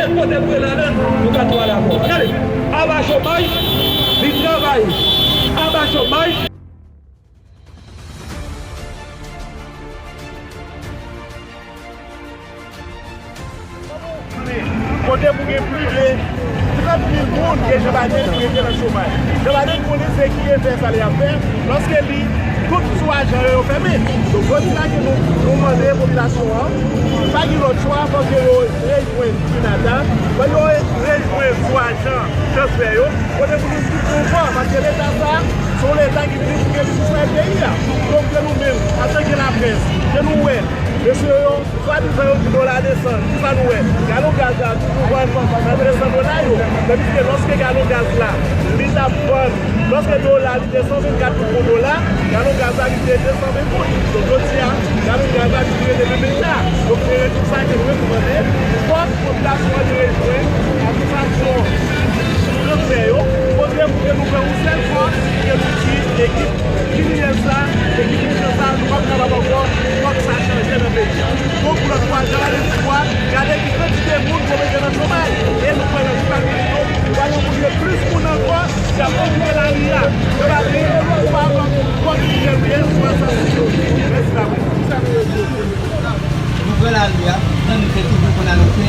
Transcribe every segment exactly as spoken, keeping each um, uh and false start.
Kote pou ye ladan, nou ka tou ale avè w. Gade, aba chomaj, vin travay. Aba chomaj. Kote pou gen plis de trant mil moun ke Joe Biden ki rete nan chomaj. Joe Biden konnen se ki efè sa l ap fè lòske li, tout sou ajan yo, yo fèmen. Donk, jodi a ke nou, nou mande popilasyon an, pa gen lòt chwa, fòk yo rejwenn Pinata, fòk yo rejwenn sou ajan transfè yo, kote pou nou swiv mouvman, paske leta sa, se yon leta ki vini pou ke li sou fè peyi a. Donk, ke nou menm, antanke laprès, ke nou wè, mesye yo, swadizan yo di dola desann, kisa nou wè? Galon gaz la toujou vann a de san dola yo. Tandiske lòske galon gaz la, li t ap vann, lòske dola li te san vennkat goud pou dola, galon gaz la li te de san ven goud. Donk, jodi a, galon gaz la li rete menm eta. Donk, se rezon sa ke nou rekomande, fòk popilasyon an te rejwenn administrasyon transfè yo, kote pou ke nou fè yon sèl fòs, ke nou di ekip kriminèl sa, ekip mechan sa, nou p ap kapab ankò, fòk sa chanje nan peyi a. Donk, yon lòt fwa, jan gade ti bwa, gade ki kantite moun yo mete nan chomaj. E nou kwè nan ti pati nou, nou pral anvoye plis moun ankò, y ap okipe lari a. Yo pa gen, yo pa pran kòb ki fè byen sou asasen yo. Mèsi, Laprès. Nou pran lari a, jan nou te toujou konn anonse l,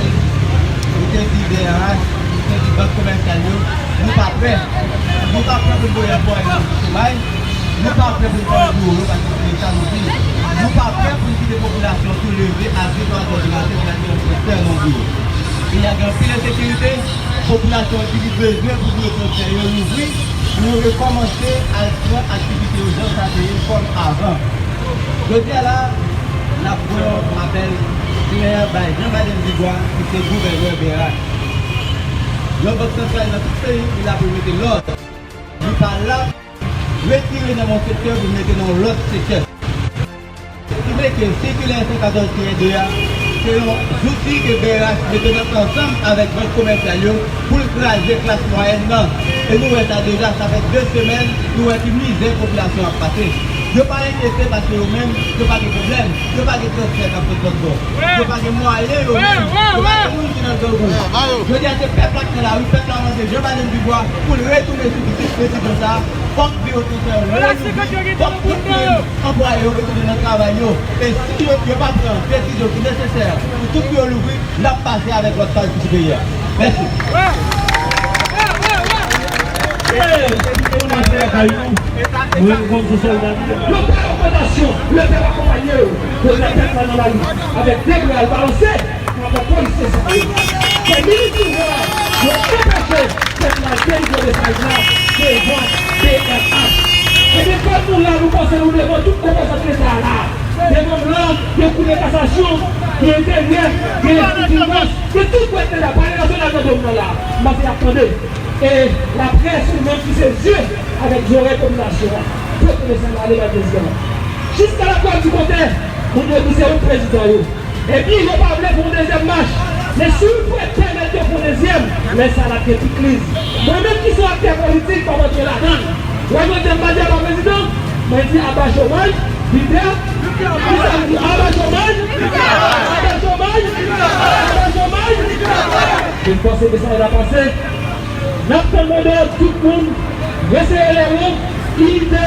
nou te di B R H, nou te di bank komèsyal yo, nou pa prè. Nou pa prè pou n voye anplwaye nou sou chomaj. Nou pa prè pou n fèmen biwo yo paske se leta nou viv. Nou pa prè pou n kite popilasyon tou leve a de twa zè di maten pou y al jwenn transfè nan biwo. Peyi a gen anpil ensekirite, popilasyon an ki li bezwen pou biwo transfè yo louvri, pou yo rekòmanse al pran aktivite yo jan sa te ye kòm avan. Jodi a la, n ap voye yon apèl klè bay Jean Baptiste Dubois, ki se gouvènè B R H. Yon bank santral nan tout peyi, li la pou l mete lòd. Li pa la pou retire nan yon sektè pou l mete nan yon lòt sektè. Si vle ke sikilè san katòz tirè de a, se yon zouti ke B R H mete nan ansanm avèk bank komèsyal yo pou l kraze klas mwayèn nan. E nou wè sa deja, sa fè de semèn, nou wè ki mizè popilasyon ap pase. Yo pa enkyete paske yo menm, yo pa gen pwoblèm, yo pa gen transfè k ap sot lòt bò. Yo pa gen mwayen yo menm, yo pa gen moun ki nan grangou. Jodi a se pèp la ki nan lari, pèp la mande Jean Baptiste Dubois pou l retounen sou pitit desizyon sa a. Fòk biwo transfè yo louvri, fòk tout moun anplwaye yo retounen nan travay yo. E si yo, yo pa pran desizyon ki nesesè pou tout biwo louvri, n ap pase avèk lòt faz ki sou peyi a. Mèsi. Yo pa ogmantasyon, le pèp akonpanye yo. Yo mete pèp la nan lari avèk de bra yo balanse. Nan polisye sa yo. Se minis pouvwa yo anpeche pèp la delivre mesaj la devan B R H. Ebyen, kòm nou la, nou panse nou devan tout konpozant Leta a la. Devan m lan, gen Kou de Kasasyon, gen Enteryè, gen Finans, gen tout bwèt Leta, Palè Nasyonal nan dòm nan la. M panse y ap tande. E laprès, ou menm ki se zye avèk zòrèy popilasyon an, pote mesaj la ale bay prezidan an. Jiska la prèv di kontrè, moun yo di se ou k prezidan yo. Epi yo pa vle fè yon dezyèm mach. Men si w pèmèt yo fè yon dezyèm, lè sa a n ap gen pikliz. Mwen menm ki se yon aktè politik, m ap antre ladan l. W ap jwenn m pa di aba prezidan, mwen di aba chomaj, Peter, ki sa m di? Aba chomaj, aba chomaj, aba chomaj. Mwen panse mesaj la pase. N ap tann modèl tout moun, resere lè yo, inite,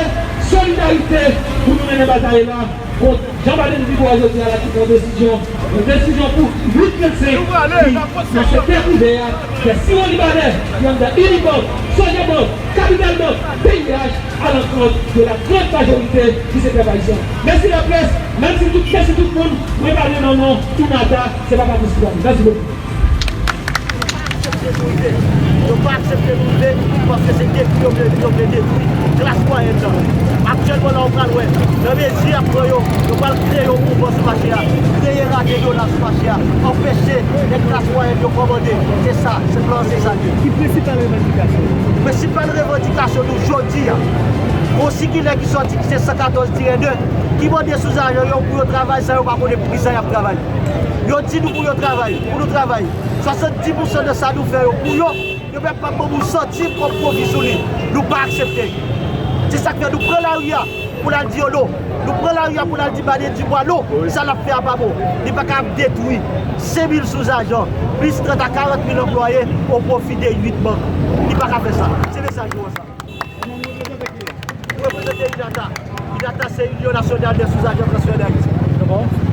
solidarite pou nou mennen batay la kont Jean Baptiste Dubois jodi a la ki pran desizyon, yon desizyon pou uit vennsenk ki nan sektè prive a, fè siwon libanè ki anndan Unibank, Sogebank, Capital Bank, P I H, alankont de la grande majorité ki se pèp ayisyen. Mèsi laprès, mèsi tout, mèsi tout moun, mwen pale nan non Pinata, se pa Patrice Brown. Mèsi bokou. Yo pa aksepte nou rive, yo pa aksepte nou rive, paske se detwi yo vle, yo vle detwi klas mwayèn nan. Aktyèlman la, ou pral wè, nan mezi y ap pran yo, yo pral kreye yon mouvman sou mache a, kreye rate dola sou mache a, anpeche nèg klas mwayèn yo kòmande. Se sa, se plan, se sa l ye. Ki prensipal revandikasyon? Prensipal revandikasyon nou jodi a, yon sikilè ki sòti ki se san katòz tirè de, ki mande sou ajan yo pou yo travay san yo pa konnen poukisa y ap travay. Yo di nou pou yo travay, pou nou travay. Swasanndis pousan de sa nou fè yo pou yo, yo menm p ap ban nou santim kòm pwofi sou li. Nou pa aksepte. Se sa k fè nou pran lari a. Pou l al di yo non. Nou pran lari a pou l al di Baden Dibwa non. Sa l ap fè a pa bon. Li pa ka ap detwi senk mil souzajan, plis trant a karant mil anplwaye o pwofi de uit bank. Li pa ka fè sa. Se mesaj nou an sa. Mwen reprezante INATA. INATA se Union Nationale des Sous-Agents Transférés d'Haïti.